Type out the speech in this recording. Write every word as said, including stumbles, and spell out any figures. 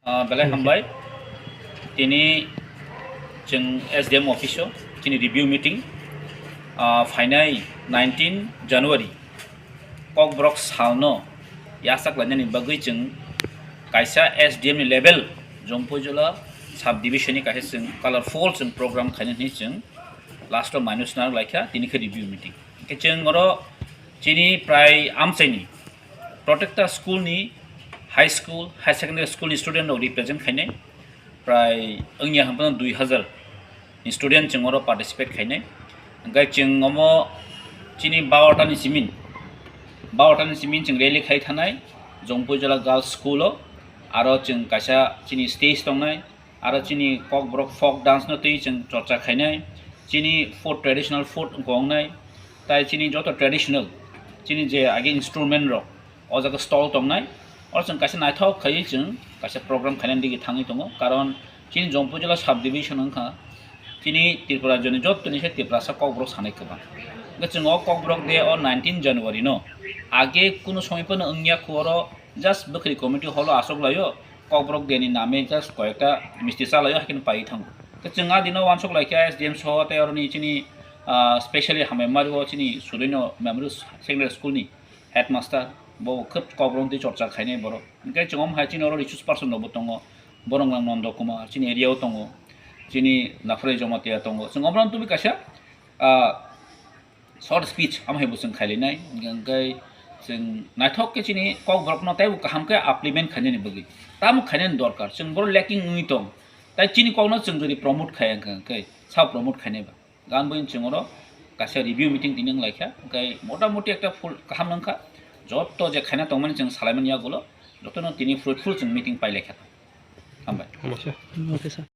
Ah, belai hambai. Tini chwng S D M office o chini review meeting, ah, phainai nineteen January Kokborok salno yachak lainani bagwi chwng kaisa S D M ni level Jompuijala sub division ni kaisa chwng colorful chwng program khainani chwng last o minus narak laikha tini khe review meeting. Khe chwng oro chini prai amchaini protector school ni high school, high secondary school ni student rok represent khainai. Prai wngya hwnphano dui hazar ni student chwng oro participate khainai. Hwnkhe chwng omo chini baroh ta ni simin, baroh ta ni simin chwng rally khai thanai Jompuijala Girls School o. Aro chwng kaisa chini stage tongnai, aro chini Kokborok folk dance no twi chwng chorcha khainai, chini food, traditional food wngkha wngnai, tai chini joto traditional chini je age instrument rok o jaga stall tongnai, oro chwng kaisa naithok khaiwi chwng kaisa program khainani digi thangwi tongo, karon chini Jompuijala sub division wngkha chini Tripura rajyoni jottoni se Tiprasa Kokborok sanai kwbang. Hwnkhe chwng o Kokborok de o nineteen January no age kunu somoi phano wngya khu, oro just bwkhri committee hall o achuk laio, Kokborok de ni name just koyekta misti chalaio, haikhe pai thango. Hwnkhe chwng a dino uansuk laikha S D M soho tei oroni chini, ah, specially hambai mario chini Sudoino Memorial Secondary School ni headmaster, bo khub Kokborok twi chorcha khainai borok. Hwnkhe chwng omo hai chini oro resource person rokbo tongo, borok wngkha Nondo Kumar, chini area o tongo, chini Naphrai Jamatia tongo. Chwng omo tubui kaisa, ah, short speech amo hai bo chwng khailainai. Hwnkhe chwng naithok khe chini Kokborokno teibo kaham khe upliftment khainani bagwi tamo khainani dorkar. Chwng borok lacking wngwi tong, tai chini kokno chwng jodi promote khaiya hwnkhe, hwnkhe sao promote khainai ba? Gan buini chwng oro kaisa review meeting tini wng laikha, hwnkhe motamoti ekta full kaham wngkha. Joto je khaina tongmani chwng salaimani yagulo, jotono tini fruitful chwng meeting pai laikha. Hambai. Hambai sir. Okay, sir.